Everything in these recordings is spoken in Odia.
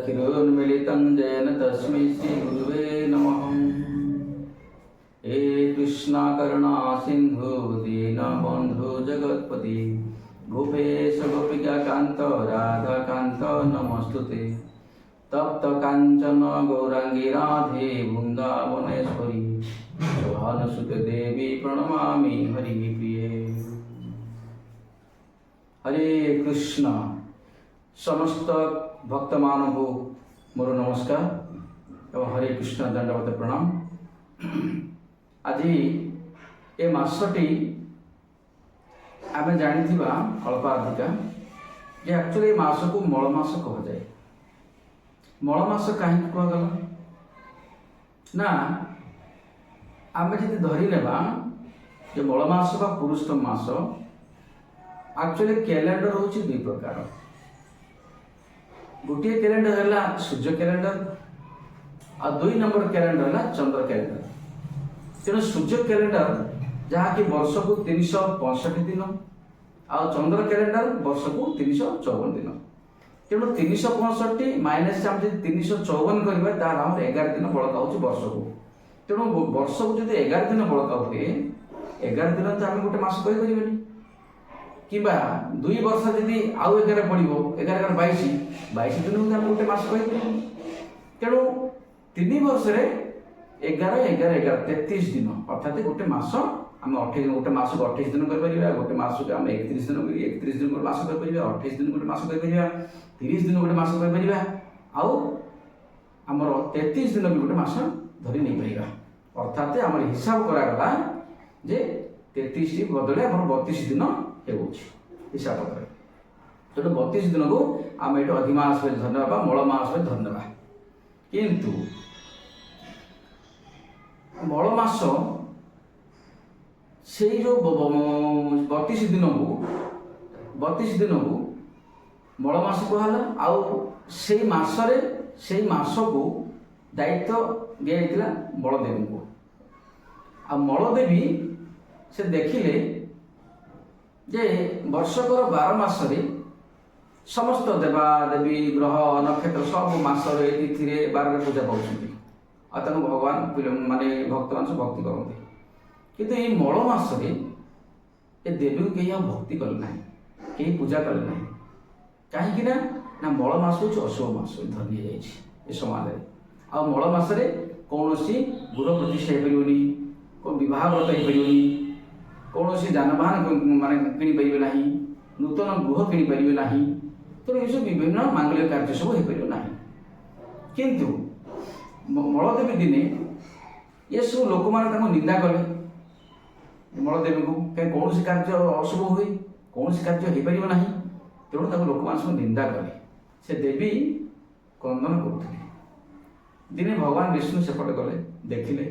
चक्षुरुन्मिलितं येन तस्मै श्रीगुरुवे नमः। हे कृष्ण करुणा सिन्धु दीनबन्धु जगत्पति गोपेश गोपिका कान्त राधाकान्त नमस्तुते। तप्त काञ्चन गौराङ्गी राधे वृन्दावनेश्वरी वृषभानुसुते देवी प्रणमामि हरिप्रिये। ହରେ କୃଷ୍ଣ। ସମସ୍ତ ଭକ୍ତମାନଙ୍କୁ ମୋର ନମସ୍କାର ଏବଂ ହରେ କୃଷ୍ଣ ଦଣ୍ଡବତ ପ୍ରଣାମ। ଆଜି ଏ ମାସଟି ଆମେ ଜାଣିଥିବା ଅଳ୍ପ ଅଧିକା ଯେ ଆକ୍ଚୁଆଲି ଏ ମାସକୁ ମଳ ମାସ କୁହାଯାଏ। ମଳ ମାସ କାହିଁକି କୁହାଗଲା ନା, ଆମେ ଯଦି ଧରି ନେବା ଯେ ମଳ ମାସ ବା ପୁରୁଷୋତ୍ତମ ମାସ, ଆକ୍ଚୁଆଲି କ୍ୟାଲେଣ୍ଡର ହେଉଛି ଦୁଇ ପ୍ରକାର। ଗୋଟିଏ କ୍ୟାଲେଣ୍ଡର ହେଲା ସୂର୍ଯ୍ୟ କ୍ୟାଲେଣ୍ଡର ଆଉ ଦୁଇ ନମ୍ବର କ୍ୟାଲେଣ୍ଡର ହେଲା ଚନ୍ଦ୍ର କ୍ୟାଲେଣ୍ଡର। ତେଣୁ ସୂର୍ଯ୍ୟ କ୍ୟାଲେଣ୍ଡର ଯାହାକି ବର୍ଷକୁ 365 ଦିନ ଆଉ ଚନ୍ଦ୍ର କ୍ୟାଲେଣ୍ଡର ବର୍ଷକୁ 354 ଦିନ। ତେଣୁ 365 ମାଇନସ୍ ଆମେ ଯଦି 354 କରିବା, ତାହେଲେ ଆମର 11 ଦିନ ବଳକା ହେଉଛି ବର୍ଷକୁ। ତେଣୁ ବର୍ଷକୁ ଯଦି 11 ଦିନ ବଳକା ହୁଏ, 11 ଦିନ ତ ଆମେ ଗୋଟେ ମାସ କହିପାରିବାନି। କିମ୍ବା 2 ବର୍ଷ ଯଦି ଆଉ 11 ପଡ଼ିବ, 11 11 22, 22 ଦିନକୁ ତ ଆମେ ଗୋଟେ ମାସ କହିପାରିବାନି। ତେଣୁ 3 ବର୍ଷରେ 11 11 11 33 ଦିନ, ଅର୍ଥାତ୍ ଗୋଟେ ମାସ ଆମେ 28, ଗୋଟେ ମାସକୁ 28 ଦିନ କରିପାରିବା, ଗୋଟେ ମାସକୁ ଆମେ 31 ଦିନ, 31 ଦିନ ଗୋଟେ ମାସ କରିପାରିବା, 28 ଦିନ ଗୋଟେ ମାସ କରିପାରିବା, 30 ଦିନ ଗୋଟେ ମାସ କରିପାରିବା ଆଉ ଆମର 33 ଦିନ ବି ଗୋଟେ ମାସ ଧରି ନେଇପାରିବା। ଅର୍ଥାତ୍ ଆମର ହିସାବ କରାଗଲା ଯେ 33 ବଦଳରେ ଆମର 32 ଦିନ ହେଉଛି ହିସାବ ପତ୍ରରେ। ତେଣୁ 32 ଦିନକୁ ଆମେ ଏଠି ଅଧିମାସ ବୋଲି ଧରିନେବା ବା ମଳ ମାସ ବୋଲି ଧରିନେବା। କିନ୍ତୁ ମଳ ମାସ ସେଇ ଯୋଉ 32 ଦିନକୁ ମଳ ମାସ କୁହାହେଲା। ଆଉ ସେଇ ମାସରେ ସେଇ ମାସକୁ ଦାୟିତ୍ୱ ଦିଆଯାଇଥିଲା ମଳଦେବୀଙ୍କୁ। ଆଉ ମଳଦେବୀ ସେ ଦେଖିଲେ ଯେ ବର୍ଷକର 12 ମାସରେ ସମସ୍ତ ଦେବା ଦେବୀ, ଗ୍ରହ ନକ୍ଷତ୍ର ସବୁ ମାସରେ, ତିଥିରେ, ବାରରେ ପୂଜା ପାଉଛନ୍ତି ଆଉ ତାଙ୍କୁ ଭଗବାନ ମାନେ ଭକ୍ତମାନେ ସବୁ ଭକ୍ତି କରନ୍ତି। କିନ୍ତୁ ଏଇ ମଳ ମାସରେ ଏ ଦେବୀଙ୍କୁ କେହି ଆଉ ଭକ୍ତି କଲେ ନାହିଁ, କେହି ପୂଜା କଲେ ନାହିଁ। କାହିଁକି ନା ନା ମଳ ମାସ ହେଉଛି ଅଶୁଭ ମାସ ବୋଲି ଧରି ନିଆଯାଇଛି ଏ ସମାଜରେ। ଆଉ ମଳ ମାସରେ କୌଣସି ଗୃହ ପ୍ରତିଷ୍ଠା ହେଇପାରିବନି, କୋଉ ବିବାହ ବ୍ରତ ହେଇପାରିବନି, କୌଣସି ଯାନବାହନ ମାନେ କିଣିପାରିବେ ନାହିଁ, ନୂତନ ଗୃହ କିଣିପାରିବେ ନାହିଁ। ତେଣୁ ଏସବୁ ବିଭିନ୍ନ ମାଙ୍ଗଳିକ କାର୍ଯ୍ୟ ସବୁ ହେଇପାରିବ ନାହିଁ। କିନ୍ତୁ ମଳଦେବୀ ଦିନେ ଏସବୁ ଲୋକମାନେ ତାଙ୍କୁ ନିନ୍ଦା କଲେ ମଳଦେବୀଙ୍କୁ, କାହିଁ କୌଣସି କାର୍ଯ୍ୟ ଅଶୁଭ ହୁଏ, କୌଣସି କାର୍ଯ୍ୟ ହେଇପାରିବ ନାହିଁ। ତେଣୁ ତାକୁ ଲୋକମାନେ ସବୁ ନିନ୍ଦା କଲେ। ସେ ଦେବୀ କ୍ରନ୍ଦନ କରୁଥିଲେ। ଦିନେ ଭଗବାନ ବିଷ୍ଣୁ ସେପଟେ ଗଲେ, ଦେଖିଲେ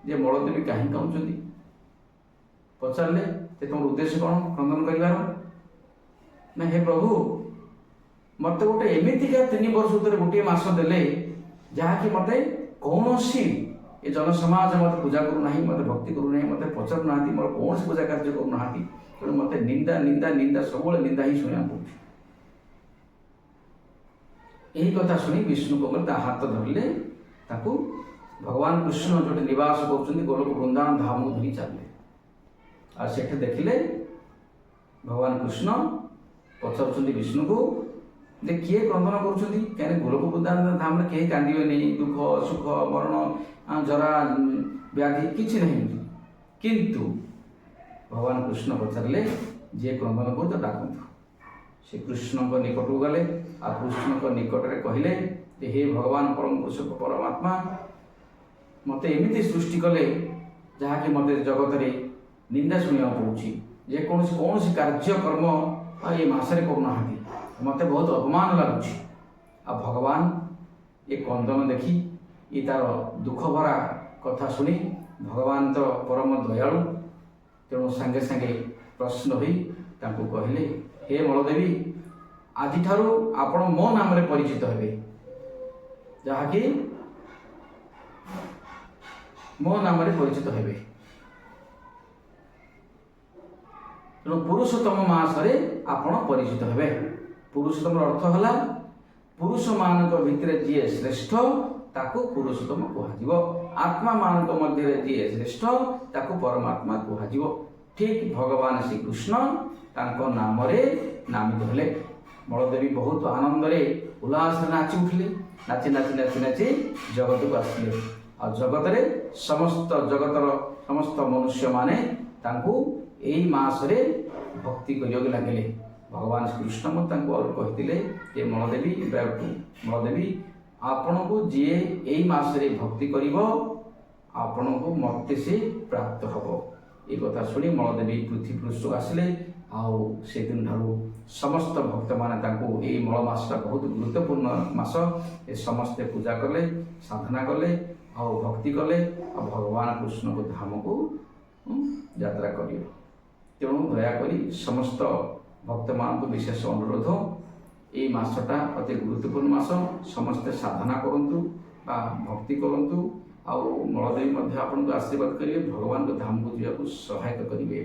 ଯେ ମଳଦେବୀ କାହିଁକି କାନ୍ଦୁଛନ୍ତି। ପଚାରିଲେ ଯେ ତୁମର ଉଦ୍ଦେଶ୍ୟ କ'ଣ କ୍ରନ୍ଦନ କରିବାର? ନା, ହେ ପ୍ରଭୁ, ମୋତେ ଗୋଟେ ଏମିତିକା 3 ବର୍ଷ ଭିତରେ ଗୋଟିଏ ମାସ ଦେଲେ, ଯାହାକି ମୋତେ କୌଣସି ଏ ଜନସମାଜ ମୋତେ ପୂଜା କରୁନାହିଁ, ମୋତେ ଭକ୍ତି କରୁନାହିଁ, ମୋତେ ପଚାରୁନାହାନ୍ତି, ମୋର କୌଣସି ପୂଜା କାର୍ଯ୍ୟ କରୁନାହାନ୍ତି। ତେଣୁ ମୋତେ ନିନ୍ଦା, ନିନ୍ଦା, ନିନ୍ଦା, ସବୁବେଳେ ନିନ୍ଦା ହିଁ ଶୁଣିବାକୁ ପଡୁଛି। ଏହି କଥା ଶୁଣି ବିଷ୍ଣୁ କଣ କଲେ? ତା ହାତ ଧରିଲେ, ତାକୁ ଭଗବାନ କୃଷ୍ଣ ଯୋଉଠି ନିବାସ କରୁଛନ୍ତି ଗୋଲୋକ ବୃନ୍ଦାବନ ଧାମକୁ ଧରି ଚାଲିଲେ। ଆଉ ସେଠି ଦେଖିଲେ ଭଗବାନ କୃଷ୍ଣ ପଚାରୁଛନ୍ତି ବିଷ୍ଣୁକୁ ଯେ କିଏ କ୍ରନ୍ଦନ କରୁଛନ୍ତି? କାହିଁକି ଗୋଲୋକ ବୃନ୍ଦାବନ ଧାମରେ କେହି କାନ୍ଦିବେନି, ଦୁଃଖ ସୁଖ, ମରଣ, ଜରା, ବ୍ୟାଧି କିଛି ନାହିଁ। କିନ୍ତୁ ଭଗବାନ କୃଷ୍ଣ ପଚାରିଲେ, ଯିଏ କ୍ରନ୍ଦନ କରୁଛ ଡାକନ୍ତୁ। ସେ କୃଷ୍ଣଙ୍କ ନିକଟକୁ ଗଲେ ଆଉ କୃଷ୍ଣଙ୍କ ନିକଟରେ କହିଲେ ଯେ ହେ ଭଗବାନ ପରମ ପୁରୁଷ ପରମାତ୍ମା, ମୋତେ ଏମିତି ସୃଷ୍ଟି କଲେ ଯାହାକି ମୋତେ ଜଗତରେ ନିନ୍ଦା ଶୁଣିବାକୁ ପଡ଼ୁଛି। ଯେକୌଣସି କୌଣସି କାର୍ଯ୍ୟକର୍ମ ଆଉ ଏ ମାସରେ କରୁନାହାନ୍ତି, ମୋତେ ବହୁତ ଅପମାନ ଲାଗୁଛି। ଆଉ ଭଗବାନ ଏ କ୍ରନ୍ଦନ ଦେଖି, ଏ ତାର ଦୁଃଖ ଭରା କଥା ଶୁଣି, ଭଗବାନ ତ ପରମ ଦୟାଳୁ, ତେଣୁ ସାଙ୍ଗେ ସାଙ୍ଗେ ପ୍ରସନ୍ନ ହୋଇ ତାଙ୍କୁ କହିଲେ, ହେ ମଳଦେବୀ, ଆଜିଠାରୁ ଆପଣ ମୋ ନାମରେ ପରିଚିତ ହେବେ, ଯାହାକି ମୋ ନାମରେ ପରିଚିତ ହେବେ। ତେଣୁ ପୁରୁଷୋତ୍ତମ ମାସରେ ଆପଣ ପରିଚିତ ହେବେ। ପୁରୁଷୋତ୍ତମର ଅର୍ଥ ହେଲା ପୁରୁଷମାନଙ୍କ ଭିତରେ ଯିଏ ଶ୍ରେଷ୍ଠ, ତାକୁ ପୁରୁଷୋତ୍ତମ କୁହାଯିବ। ଆତ୍ମାମାନଙ୍କ ମଧ୍ୟରେ ଯିଏ ଶ୍ରେଷ୍ଠ, ତାକୁ ପରମାତ୍ମା କୁହାଯିବ। ଠିକ ଭଗବାନ ଶ୍ରୀକୃଷ୍ଣ ତାଙ୍କ ନାମରେ ନାମିତ ହେଲେ। ବଳଦେବୀ ବହୁତ ଆନନ୍ଦରେ ଉଲ୍ଲାସରେ ନାଚି ଉଠିଲେ। ନାଚି ନାଚି ନାଚି ନାଚି ଜଗତକୁ ଆସିଲେ। ଆଉ ଜଗତରେ ସମସ୍ତ ଜଗତର ସମସ୍ତ ମନୁଷ୍ୟମାନେ ତାଙ୍କୁ ଏଇ ମାସରେ ଭକ୍ତି କରିବାକୁ ଲାଗିଲେ। ଭଗବାନ ଶ୍ରୀକୃଷ୍ଣ ମଧ୍ୟ ତାଙ୍କୁ ଆଉ କହିଥିଲେ ଯେ, ମଳଦେବୀ, ମଳଦେବୀ, ଆପଣଙ୍କୁ ଯିଏ ଏଇ ମାସରେ ଭକ୍ତି କରିବ, ଆପଣଙ୍କୁ ମୋତେ ସେ ପ୍ରାପ୍ତ ହେବ। ଏ କଥା ଶୁଣି ମଳଦେବୀ ପୃଥିବୀ ପୃଷ୍ଠକୁ ଆସିଲେ। ଆଉ ସେଦିନଠାରୁ ସମସ୍ତ ଭକ୍ତମାନେ ତାଙ୍କୁ, ଏଇ ମଳ ମାସଟା ବହୁତ ଗୁରୁତ୍ୱପୂର୍ଣ୍ଣ ମାସ, ଏ ସମସ୍ତେ ପୂଜା କଲେ, ସାଧନା କଲେ ଆଉ ଭକ୍ତି କଲେ ଆଉ ଭଗବାନ କୃଷ୍ଣଙ୍କ ଧାମକୁ ଯାତ୍ରା କରିବେ। ତେଣୁ ଦୟାକରି ସମସ୍ତ ଭକ୍ତମାନଙ୍କୁ ବିଶେଷ ଅନୁରୋଧ, ଏଇ ମାସଟା ଅତି ଗୁରୁତ୍ୱପୂର୍ଣ୍ଣ ମାସ। ସମସ୍ତେ ସାଧନା କରନ୍ତୁ ବା ଭକ୍ତି କରନ୍ତୁ ଆଉ ମଳଦେବୀ ମଧ୍ୟ ଆପଣଙ୍କୁ ଆଶୀର୍ବାଦ କରିବେ, ଭଗବାନଙ୍କ ଧାମକୁ ଯିବାକୁ ସହାୟତା କରିବେ।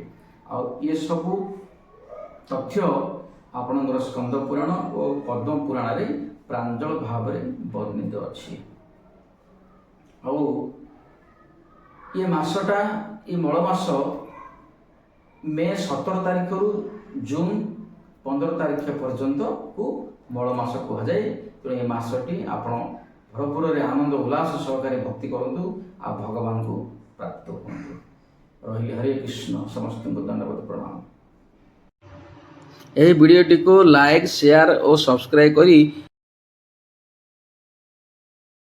ଆଉ ଏସବୁ ତଥ୍ୟ ଆପଣଙ୍କର ସ୍କନ୍ଦ ପୁରାଣ ଓ ପଦ୍ମ ପୁରାଣରେ ପ୍ରାଞ୍ଜଳ ଭାବରେ ବର୍ଣ୍ଣିତ ଅଛି। ଆଉ ଏ ମାସଟା, ଏ ମଳ ମାସ ମେ 17 ତାରିଖରୁ ଜୁନ୍ 15 ତାରିଖ ପର୍ଯ୍ୟନ୍ତକୁ ମଳ ମାସ କୁହାଯାଏ। ତେଣୁ ଏ ମାସଟି ଆପଣ ଭରପୁରରେ ଆନନ୍ଦ ଉଲ୍ଲାସ ସହକାରେ ଭକ୍ତି କରନ୍ତୁ ଆଉ ଭଗବାନଙ୍କୁ ପ୍ରାପ୍ତ ହୁଅନ୍ତୁ। ରହିଲି, ହରେ କୃଷ୍ଣ। ସମସ୍ତଙ୍କୁ ଦଣ୍ଡବତ ପ୍ରଣାମ। ଏହି ଭିଡ଼ିଓଟିକୁ ଲାଇକ୍, ସେୟାର ଓ ସବସ୍କ୍ରାଇବ୍ କରି